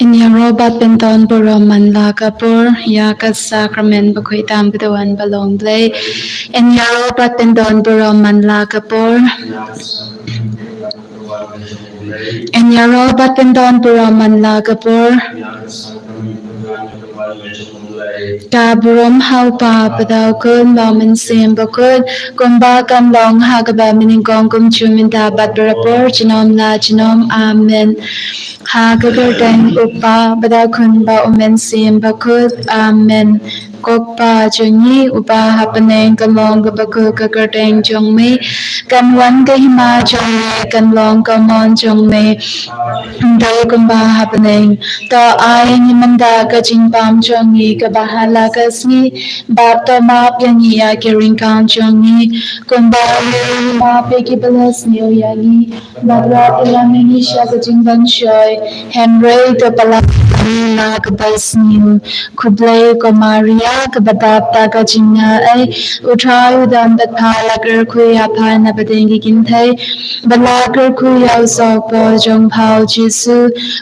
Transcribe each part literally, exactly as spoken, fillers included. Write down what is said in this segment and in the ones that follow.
Yn ïaroh bad pyndon burom man la ka por ïa ka sakramen bakhuid tam ka dawan ba long Blei. Yn ïaroh bad pyndon burom man la ka por. Yn ïaroh bad pyndon burom man la ka por. Ka burom ha u Pa bad ha u Khun bad u Mynsiem Bakhuid, kumba kan long ha kaba mynnyngkong, kumjuh mynta bad barabor, junom la junom. Amen. Ha ka kyrteng u Pa bad u Khun bad u Mynsiem Bakhuid. Amen. Ko Kpa jong ngi uba ha bneng, kan long kaba khuid ka kyrteng jong me, kan wan ka hima jong me, kan long ka mon jong me, dei kumba ha bneng. To ai ngi mynta ka jingbam jong ngi kaba ha la ka sngi, bad to map ïa ngi ïa ki ryngkang jong ngi, kumba ngi map ïa kiba la sniew ïa ngi, bad wat ïalam ngi sha ka jingbanshoi, hynrei to pyllait ngi na kaba sniew. Khublei ko Maria, kaba dap da ka jingaiei, u Trai u don bad pha, la kyrkhu ïa pha na pdeng ki kynthei, bad la kyrkhu ïa u sohpop jong pha u Jisu.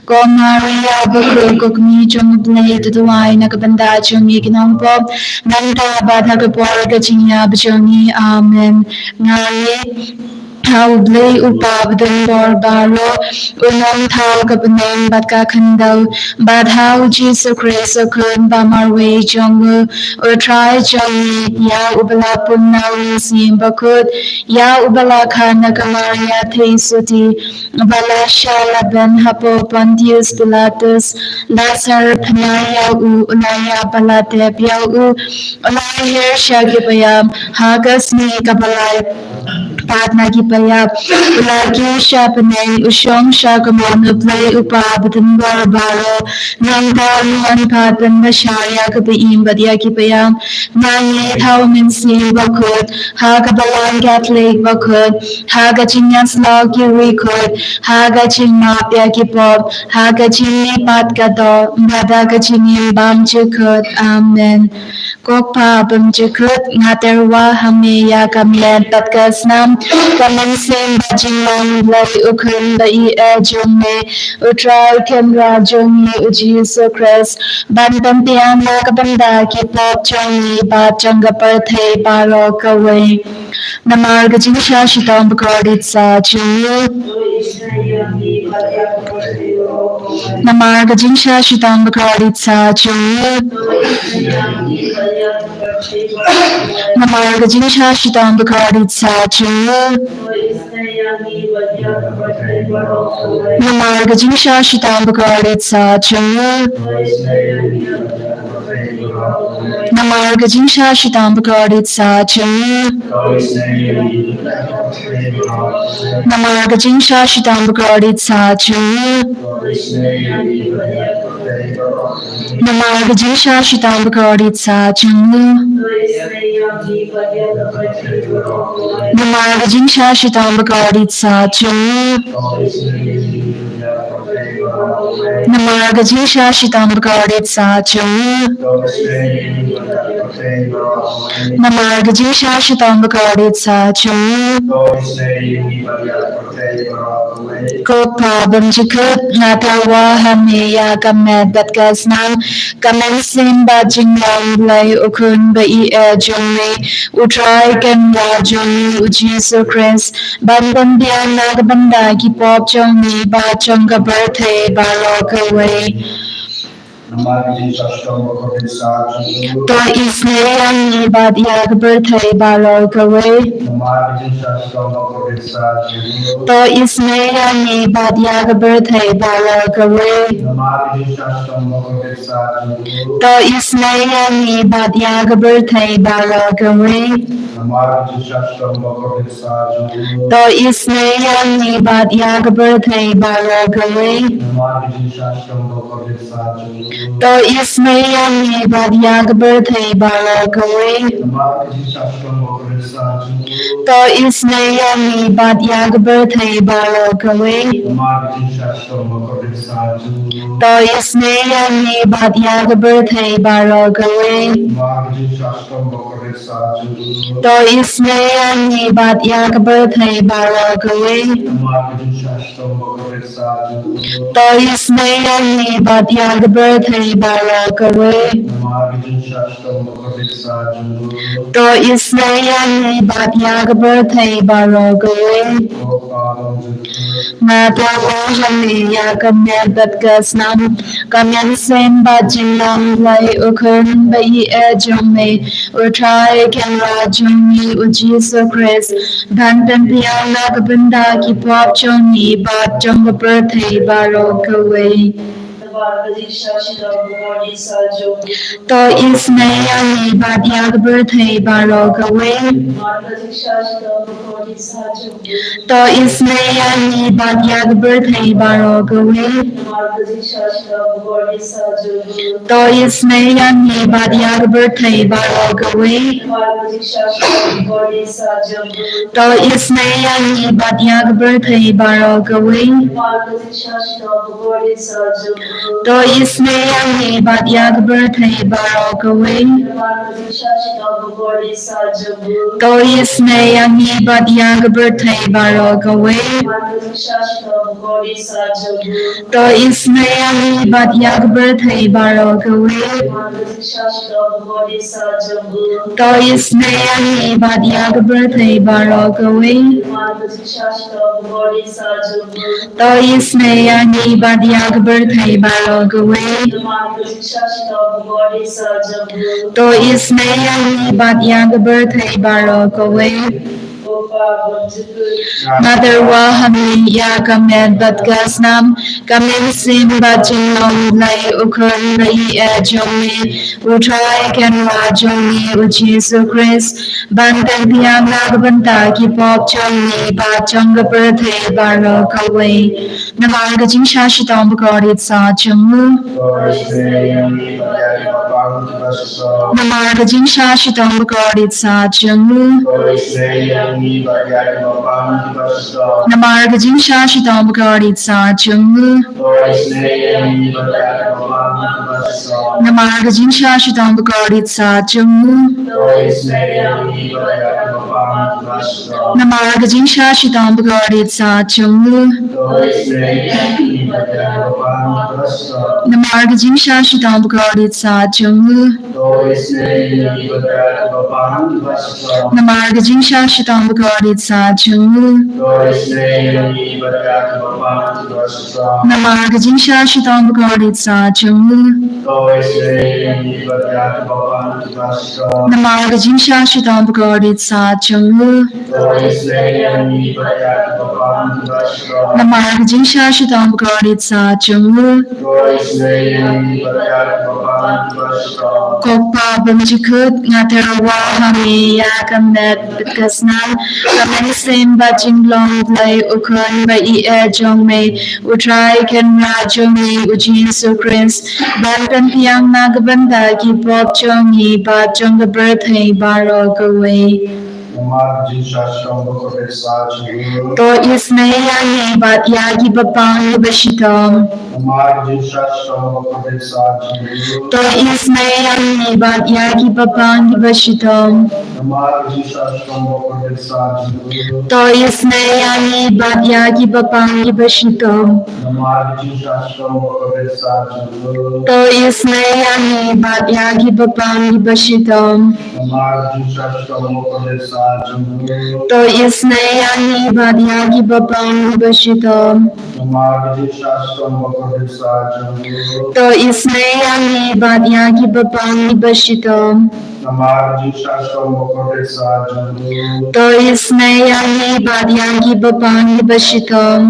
Ko Maria bakhuid, ko Kmie jong u Blei, to duwai na ka bynta jong ngi ki nongpop, mynta bad ha ka por ka jingïap jong ngi. Amen. Nga ngeit ha u Blei u Pa badonbor baroh, u nongthaw ka bneng bad ka khyndew, bad ha u Jisu Khrist u Khun ba marwei jong u, u Trai jong ngi, ïa uba la pun na u Mynsiem Bakhuid, ïa uba la kha na ka Maria theisotti, ba la shah laban hapoh Pontius Pilatus, la syrphna ïa u, u la ïap bad la tep ïa u, u la hiar sha ki païap, ha ka sngi kaba lai pat na ki païap, u la kiew sha bneng, u shong sha kamon u Blei u Pa badonbor baroh. Nangta un wan pat ban bishar ïa kaba im bad ïa ki païap. Nga ngeit ha u Mynsiem Bakhuid, ha ka Balang Katholik bakhuid, ha ka jingïasyllok ki riewkhuid, ha ka jingmap ïa ki pop, ha ka jingmihpat ka doh, bad ha ka jingim bymjukut. Amen. Ko Kpa bymjukut, nga tyrwa ha me ïa ka met bad ka snam, ka mynsiem bad jinglong Blei u Khun ba ïeit jong me, u Trai u Kynrad jong ngi u Jisu Khrist, ban pynbiang na ka bynta ki pop jong ngi bad jong ka pyrthei baroh kawei. Namar ka jingshah shitom bakordit sa jong u. Namar ka jingshah shitom bakordit sa jong u. Namar ka jingshah shitom bakordit sa jong u. Namar ka jingshah shitom bakordit sa jong u. Namar ka jingshah shitom bakordit sa jong u. Namar ka jingshah shitom bakordit sa jong u. Namar ka jingshah shitom bakordit sa jong u. Namar ka jingshah shitom bakordit sa jong u. Namar ka jingshah shitom bakordit sa jong u. Namar ka jingshah shitom bakordit sa jong u. Ko Kpa bymjukut, nga tyrwa ha me ïa ka met bad ka snam, ka mynsiem bad jinglong Blei u Khun ba ïeit jong me, u Trai u Kynrad jong ngi u Jisu Khrist, ban pynbiang na ka bynta ki pop jong ngi bad jong ka pyrthei baroh kawei. Namar ka jingshah shitom bakordit sa jong u. To isynei ïa ngi bad ïa ka pyrthei baroh kawei. Namar ka jingshah shitom bakordit sa jong u. To isynei ïa ngi bad ïa ka pyrthei baroh kawei. Namar ka jingshah shitom bakordit sa jong u. To isynei ïa ngi bad ïa ka pyrthei baroh kawei. Namar ka jingshah shitom bakordit sa jong u. To isynei ïa ngi bad ïa ka pyrthei baroh kawei. Namar ka jingshah shitom bakordit sa jong u. To isynei ïa ngi bad ïa ka pyrthei baroh kawei. Namar ka jingshah shitom ba kordit sa jong u. To isynei ïa ngi bad ïa ka pyrthei baroh kawei. Namar ka jingshah shitom ba kordit sa jong u. To isynei ïa ngi bad ïa ka pyrthei baroh kawei. Namar ka jingshah shitom ba kordit sa jong u. To isynei ïa ngi bad ïa ka pyrthei baroh kawei. Namar ka jingshah shitom ba kordit sa jong u. To isynei ïa ngi bad ïa ka pyrthei baroh kawei. Namar ka jingshah shitom ba kordit sa jong u. To isynei ïa ngi bad ïa ka pyrthei baroh kawei. Ko Pa ba jong u. Nga dawa ha me ïa ka met bad ka snam, ka mynsiem bad jinglong Blei u khun ba ïeit jong me, u Trai Kynrad jong ngi u Jisu Khrist, ban pynbiang na ka bynta ki pop jong ngi bad jong ka pyrthei baroh kawei. Namar ka jingshah shitom ba kordit sa jong u. To isynei ïa ngi bad ïa ka pyrthei baroh kawei. Namar ka jingshah shitom ba kordit sa jong u. To isynei ïa ngi bad ïa ka pyrthei baroh kawei. Namar ka jingshah shitom ba kordit sa jong u. To isynei ïa ngi bad ïa ka pyrthei baroh kawei. Namar ka jingshah shitom ba kordit sa jong u. To isynei ïa ngi bad ïa ka pyrthei baroh kawei. Namar ka jingshah shitom ba kordit sa jong u. To isynei ïa ngi bad ïa ka pyrthei baroh kawei. Namar ka jingshah shitom ba kordit sa jong u. To isynei ïa ngi bad ïa ka pyrthei baroh kawei. Namar ka jingshah shitom ba kordit sa jong u. To isynei ïa ngi bad ïa ka pyrthei baroh kawei. Namar ka jingshah shitom ba kordit sa jong u. To isynei ïa ngi bad ïa ka pyrthei baroh kawei. Namar ka jingshah shitom ba kordit sa jong u. To isynei ïa ngi bad ïa ka pyrthei baroh kawei. Namar ka jingshah shitom ba kordit sa jong u. To isynei ïa ngi bad ïa ka pyrthei baroh kawei. Ko Pa ba jong u. Nga dawa ha me ïa ka met bad ka snam, ka mynsiem bad jinglong Blei u khun ba ïeit jong me, u Trai Kynrad jong ngi u Jisu Khrist, ban pynbiang na ka bynta ki pop jong ngi bad jong ka pyrthei baroh kawei. Namar ka jingshah shitom ba kordit sa jong u. To isynei ïa ngi bad ïa ki bapang kiba shitom. Namar ka jingshah shitom ba kordit sa jong u. To isynei ïa ngi bad ïa ki bapang kiba shitom. Namar ka jingshah shitom ba kordit sa jong u. To isynei ïa ngi bad ïa ki bapang kiba shitom. Namar ka jingshah shitom ba kordit sa jong u. To isynei ïa ngi bad ïa ki bapang kiba shitom. Namar ka jingshah shitom ba kordit sa jong u. To isynei ïa ngi bad ïa ki bapang kiba shitom. Namar ka jingshah shitom ba kordit sa jong u. To isynei ïa ngi bad ïa ki bapang kiba shitom. Namar ka jingshah shitom ba kordit sa jong u. To isynei ïa ngi bad ïa ki bapang kiba shitom. Namar ka jingshah shitom ba kordit sa jong u. To isynei ïa ngi bad ïa ki bapang kiba shitom. Namar ka jingshah shitom ba kordit sa jong u. To isynei ïa ngi bad ïa ki bapang kiba shitom. Namar ka jingshah shitom ba kordit sa jong u. To isynei ïa ngi bad ïa ki bapang kiba shitom. Ko Pa ba jong u, nga dawa ha me ïa ka met bad ka snam, ka mynsiem bad jinglong Blei u khun ba ïeit jong me, u Trai Kynrad jong ngi u Jisu Khrist, ban pynbiang na ka bynta ki pop jong ngi bad jong ka pyrthei baroh kawei. Namar ka jingshah shitom ba kordit sa jong u. To isynei ïa ngi bad ïa ki bapang kiba shitom. Namar ka jingshah shitom ba kordit sa jong u. To isynei ïa ngi bad ïa ki bapang kiba shitom. Namar ka jingshah shitom ba kordit sa jong u. To isynei ïa ngi bad ïa ki bapang kiba shitom. Namar ka jingshah shitom ba kordit sa jong u. To isynei ïa ngi bad ïa ki bapang kiba shitom. Namar ka jingshah shitom ba kordit sa jong u. To isynei ïa ngi bad ïa ki bapang kiba shitom. Namar ka jingshah shitom ba kordit sa jong u. To isynei ïa ngi bad ïa ki bapang kiba shitom. Namar ka jingshah shitom ba kordit sa jong u. To isynei ïa ngi bad ïa ki bapang kiba shitom.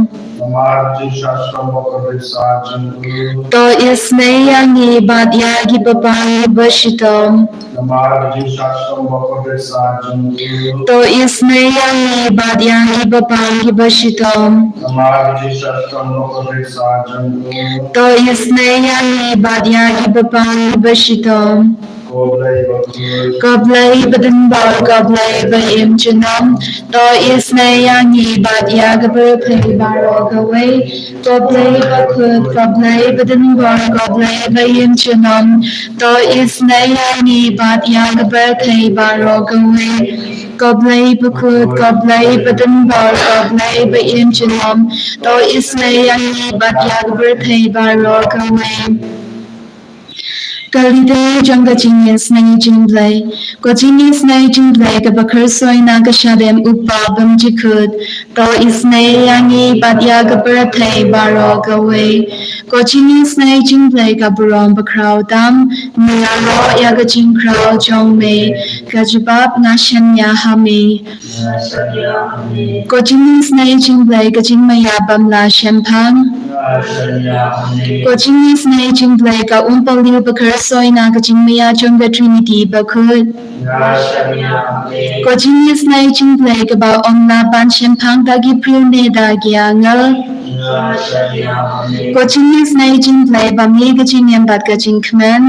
Namar ka jingsngewsih bakordit sah jong u. To isynei ïa ngi bad ïa ki bapang kiba shitom. Namar ka jingsngewsih bakordit sah jong u. To isynei ïa ngi bad ïa ki bapang kiba shitom. Namar ka jingsngewsih bakordit sah jong u. To isynei ïa ngi bad ïa ki bapang kiba shitom. Ko Blei bakordit. Ko Blei badonbor, ko Blei ba im junom. To isynei ïa ngi bad ïa ka pyrthei baroh kawei. Ko Blei bakordit, ko Blei badonbor, ko Blei ba im junom. To isynei ïa ngi bad ïa ka pyrthei baroh kawei. Ko Blei bakordit, ko Blei badonbor, ko Blei ba im junom. To isynei ïa ngi bad ïa ka pyrthei baroh kawei. Ka lynti jong ka jingisynei jong U Blei. Ko jingisynei jong U Blei kaba khuslai na ka shadem u pa bymjukut. To isynei ïa ngi bad ïa ka pyrthei baroh kawei. Ko jingisynei jong U Blei ka burom bakhraw tam. Ngi ïaroh ïa ka jingkhraw jong me. Ka jubab nga shaniah ha me. Ko jingisynei jong U Blei ka jingmaïa bym lah shemphang. Ko jingisynei jong U Blei ka umpohliew ba khuslai na ka jingmaïa jong ka Trinity bakordit. Ko jingisynei jong U Blei kaba ym lah ban shemphang da ki briew ne da ki angel. Ko jingisynei jong U Blei ba mih ka jingim bad ka jingkmen.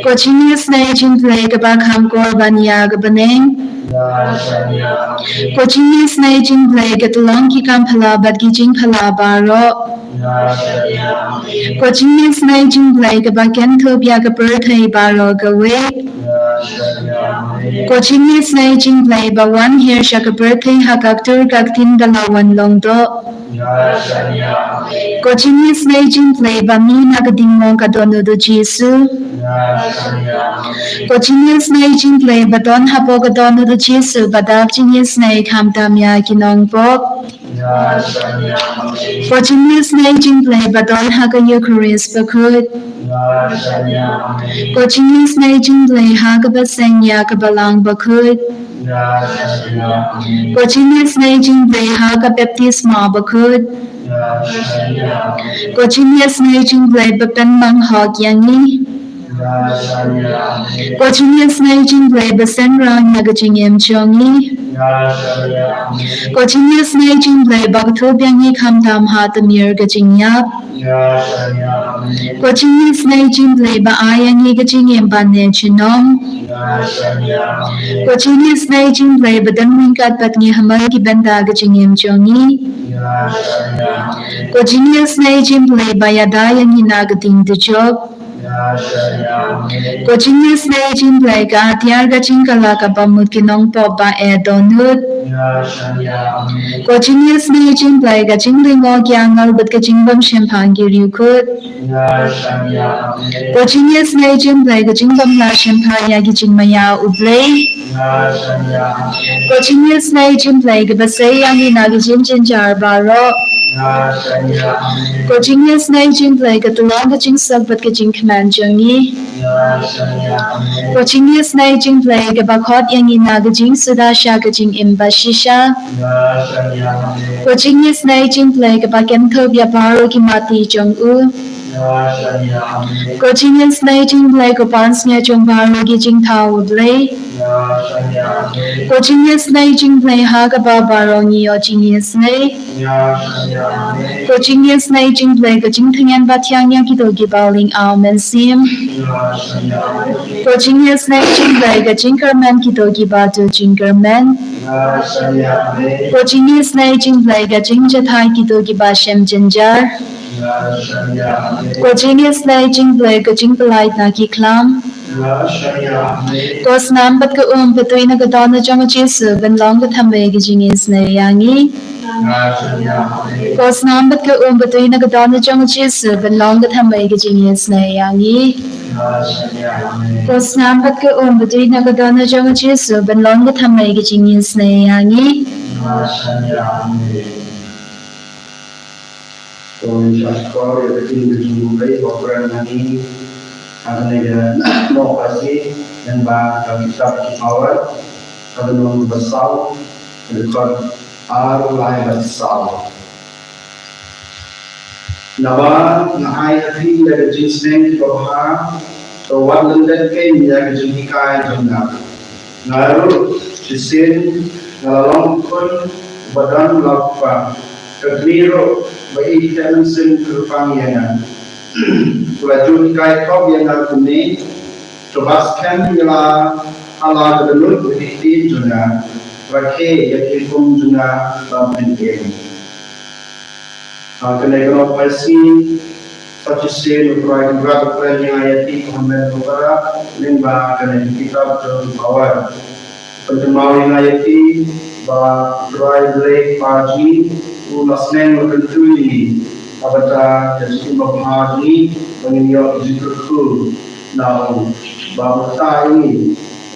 Ko jingisynei jong U Blei kaba kham kor ban ïa ka bneng. Ko jingisynei jong U Blei ka tyllong ki kam phylla bad ki jingphylla baroh. Ko jingisynei jong U Blei kaba kynthup ïa ka pyrthei baroh kawei. Ko jingisynei jong U Blei ba wan hiar sha ka pyrthei ha ka ktur ka ktien da la wan long doh. Ko jingisynei jong U Blei ba mih na ka diengmong ka don u Jisu. Ko jingisynei jong U Blei ba don hapoh ka don u Jisu ba dap jingisynei khamtam ïa ki nongpop. Ko jingisynei jong U Blei ba don ha ka Eukharist bakordit. Ko jingisynei jong U Blei ha kaba seng ïa ka balang bakordit. Ko jingisynei jong U Blei ha ka baptisma bakordit. Ko jingisynei jong U Blei ba pynmang hok ïa ngi. Ko jingisynei jong U Blei ba synran ïa ka jingim jong ngi. Ko jingisynei jong U Blei ba kynthup ïa ngi khamtam ha tmier ka jingïap. Ko jingisynei jong U Blei ba ai ïa ngi ka jingim ban ïeit junom. Ko jingisynei jong U Blei ba don ryngkat bad ngi ha man ki bynta ka jingim jong ngi. Ko jingisynei jong U Blei ba ïada ïa ngi na ka ding dujok. Ko jingisynei jong U Blei ka atiar ka jingkylla kaba mut ki nongpop ba eh dohnud. Ko jingisynei jong U Blei ka jinglyngngoh ki angel bad ka jingbymshemphang ki riewkhuid. Ko jingisynei jong U Blei ka jingbymlah shemphang ïa ki jingmaïa U Blei. Ko jingisynei jong U Blei kaba sei ïa ngi na ki jingjynjar baroh. Ko jingisynei jong U Blei ka tyllong ka jingsuk bad ka jingkmen jong ngi. Ko jingisynei jong U Blei kaba khot ïa ngi na ka jingsuda sha ka jingim bashisha. Ko jingisynei jong U Blei kaba kynthup ïa baroh ki matti jong u. Ko jingisynei jong U Blei ko pansngiat jong baroh ki jingthaw U Blei. Ko jingisynei jong U Blei ha kaba baroh ngi ïoh jingisynei. Ko jingisynei jong U Blei ka jingtngen ba thiang ïa kito kiba ling aw mynsiem. Ko jingisynei jong U Blei ka jingkyrmen kito kiba duh jingkyrmen. Ko jingisynei jong U Blei ka jingjahthait kito kiba shem jynjar. Ko jingisynei jong U Blei ka jingpyllait na ki khlam. Ko snam bad ka um ba tui na ka dohnud jong u Jisu ban long ka thymmei ka jingisynei ïa ngi. Ko snam bad ka um ba tui na ka dohnud jong u Jisu ban long ka thymmei ka jingisynei ïa ngi. Ko snam bad ka um ba tui na ka dohnud jong u Jisu ban long ka thymmei ka jingisynei ïa ngi. Ko ngin sa shkor ïa ka ktien ka jong U Blei ba kren ha ngi ha kane ka Nongpasi, lyngba ka kitab Ki Pawer, ka lynnong ba saw, ka dkhot Ar lai bad saw. Naba nga ai ha phi ïa ka jingsneng kiba bha, to wat lyndet kein ïa ka jinghikai jong nga. Nga ruh shisien nga la long u khun uba don la u kpa, ka kmie ruh ba ïeit mynsiem ka pang ïa nga. U la ju hikai khop ïa nga kumne, to ba skhem ïa la ha la ka dohnud ïa ki ktien jong nga, rakhe ïa ki hukum jong nga ba pynïeng. Ha kane ka nongpynïeng, sa shisien U Trai Kynrad u kren ïa nga ïa ki, ko hynmen ko para, lyngba kane ka kitab jong U Paul. Pynkynmaw ïa nga ïa ki ba U Trai Blei Kpa jong ngi u la sneng la kyntu ïa ngi, ha bynta ka jingim babha jong ngi, ba ngin ïoh jingkyrkhu na u, ba u ktah ïa ngi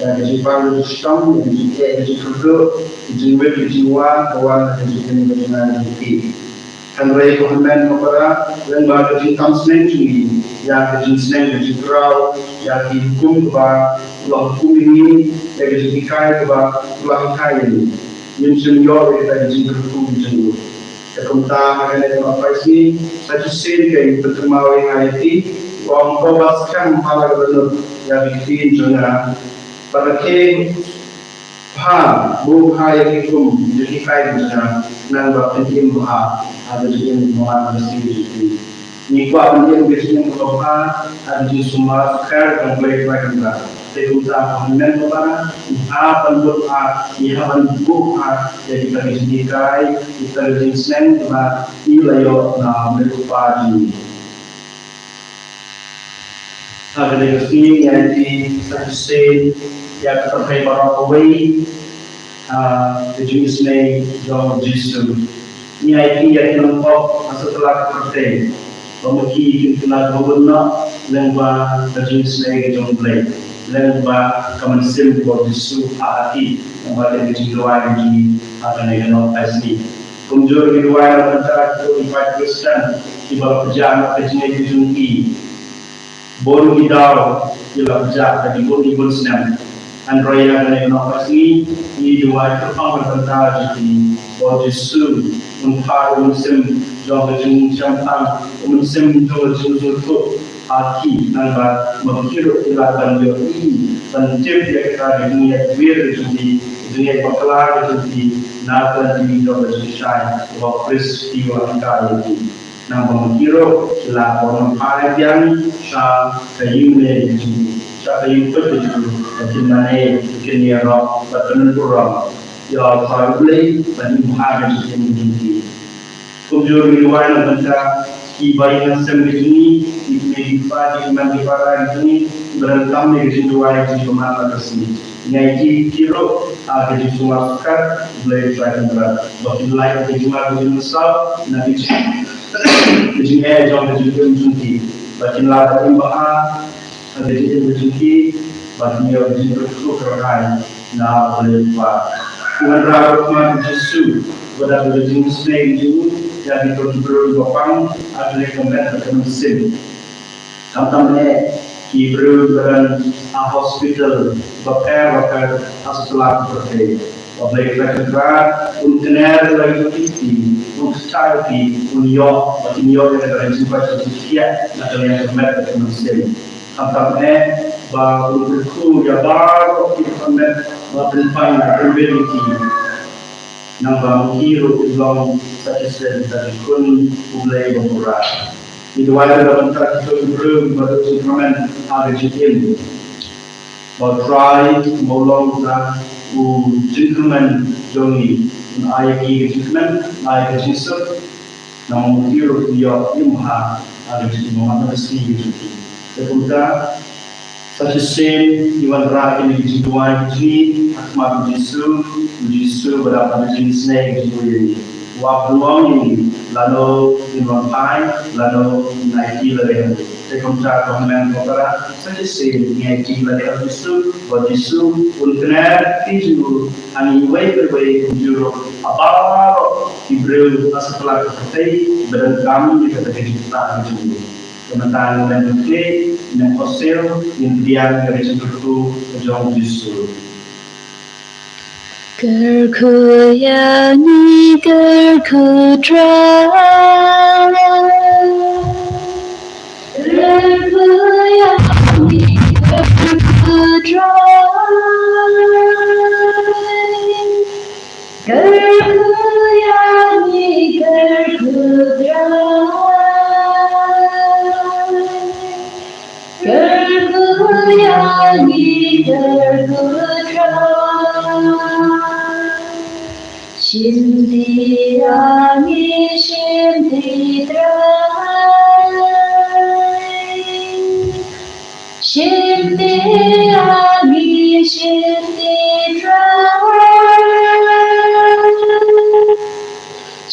ïa ka jingpang ka jingshitom, ïa ka jingeh ka jingkyrduh, ka jingwit ka jingwan, ka wan ka jingim ka jingim. Hynrei ko hynmen ko para, lyngba ka jingkam sneng jong ngi ïa ka jingsneng ka jingkraw ïa ki hukum, kaba u la hukum ïa ngi, ïa ka jinghikai kaba u la hikai ïa ngi, ngin shem ïoh ïa ka jingkyrkhu jong u. Te kumta ha kane ka nongpynïeng, sa shisien ka pynkynmaw ïa nga ïa ki, u ong, to ba skhem ha la ka dohnud ïa ki ktien jong nga, bad rakhe bha, buh bha ïa ki hukum, ïa ki hikai jong nga, naba phin im bha ha ka jingim, ha ka jingim jong phi. Ngi kwah ban im ka jingim kaba bha ha ka jingsumar kyrpang jong U Blei Trai Kynrad. Te kumta ko hynmen ko para, ngi hap ban buh bha, ngi hap ban buh bha ïa kita ki jinghikai, kita ki jingsneng ba ngi la ïoh na U Blei U Kpa jong ngi. Ha kane ka sngi ngi aiti sa shisien ïa ka pyrthei baroh kawei ha ka jingisynei jong U Jisu. Ngi aiti ïa ki nongpop ha satlak ka pyrthei ba ma ki kin kynnoh ba bun noh lyngba ka jingisynei ka jong U Blei, lyngba ka mynsiem kaba U Jisu u phah ha ki, lyngba ka jingduwai ka jong ngi ha kane ka nongpynïeng. Kumjuh ngi duwai na ka bynta ki Khristan kiba la pynjah na ka jingngeit ka jong ki. Bun ki daw ki la pynjah da ki bun ki bun snem. Hynrei ha kane ka nongpynïeng ngi duwai kyrpang na ka bynta jong ki, ba U Jisu un phah u mynsiem jong ka jingshemphang, u mynsiem jong ka jingsngewthuh ha ki, naba ma ki ruh ki lah ban ïohi, ban tip ïa kata ka jingngeit wir ka jong ki, ka jingngeit bakla ka jong ki, na ka lynti jong ka jingshai kaba U Khrist u la hikai ïa ki. Naba ma ki ruh ki lah ban phai biang sha ka ïingmane ka jong ki, sha ka ïingkhuid ka jong ki, ba kin mane, ba kin ïaroh, ba kin burom ïa U Trai Blei, ba kin phah ka jingim ka jong ki. Kumjuh ngi duwai na ka bynta ki baïangsem ka jong ngi, ki kmie ki kpa, ki hynmen ki para ka jong ngi, kiba donkam ïa ka jingduwai ka jong ngi man la ka sngi. Ngi aiti ïa ki ruh ha ka jingsumar kat, U Blei Trai Kynrad, ba kin lait ka jingma ka jingmynsaw na ka jing, ka jingeh jong ka jingim jong ki, ba kin lah ban im bha ha ka jingim ka jong ki, ba kin ïoh ka jingkyrkhu kyrhai na U Blei U Kpa. Ngi wanrah ha khmat U Jisu, ba da ka jingisynei jong u ïa kito ki briew kiba pang ha ka lynti ka met bad ka mynsiem. Khamtam eh ki briew kiba don ha hospital bapher bapher ha satlak ka pyrthei. Ba U Blei Trai Kynrad un kner ïa ki, un kyrkhu ïa ki, un ïoh, ba kin ïoh ïa ka jingkoit ka jingkhiah na ka liang ka met bad ka mynsiem. Khamtam eh ba un kyrkhu ïa baroh ki pathai ba pynpaw na pynbeit ïa ki. Naba ma ki ruh ki long sa shisien sa ki khun U Blei ba pura. Ngi duwai ruh na ka bynta kito ki briew ba don jingkyrmen ha ka jingim. Ba U Trai, ba u long uta u jingkyrmen jong ngi, un ai ïa ki ka jingkmen, un ai ïa ka jingsuk, naba ma ki ruh kin ïoh im bha ha ka jingim, ha ka sngi ka jong ki. Te kumta, sa shisien ngi wanrah ïa kine ki jingduwai ka jong ngi ha khmat U Jisu, U Jisu ba da ka jingisynei ka jong u ïa ngi. U ap ban ong ïa ngi lano ngin wan phai, lano ngin aiti lade ha u. Te kumta ko hynmen ko para, sa shisien ngi aiti lade ha U Jisu, ba U Jisu un kner ïa ki jong u ha ngi iwei pa iwei, kumjuh ruh ha baroh ki briew ha satlak ka pyrthei ba donkam ïa kata ka jingkyrkhu ka jong u. Te mynta ngin ïa kynthih, ngin ïa khohsiew, ngin pdiang ïa ka jingkyrkhu ka jong U Jisu. Kyrkhu ïa ngi, kyrkhu Trai. Kyrkhu ïa ngi, kyrkhu Trai. Kyrkhu ïa ngi, kyrkhu Trai. Kyrkhu ïa ngi, kyrkhu Trai. Shim ti ïa ngi, shim ti Trai. Shim ti ïa ngi, shim ti Trai.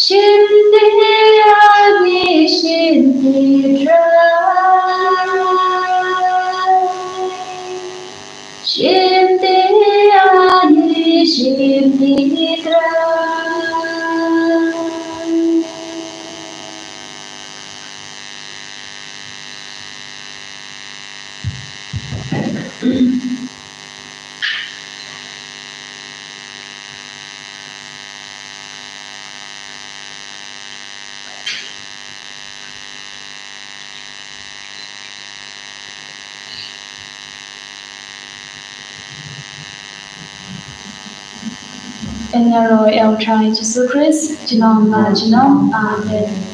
Shim ti ïa ngi, shim ti Trai. Shim ti ïa ngi, shim ti Trai. Yn ïaroh ïa U Trai Jisu Khrist, junom la junom. Amen.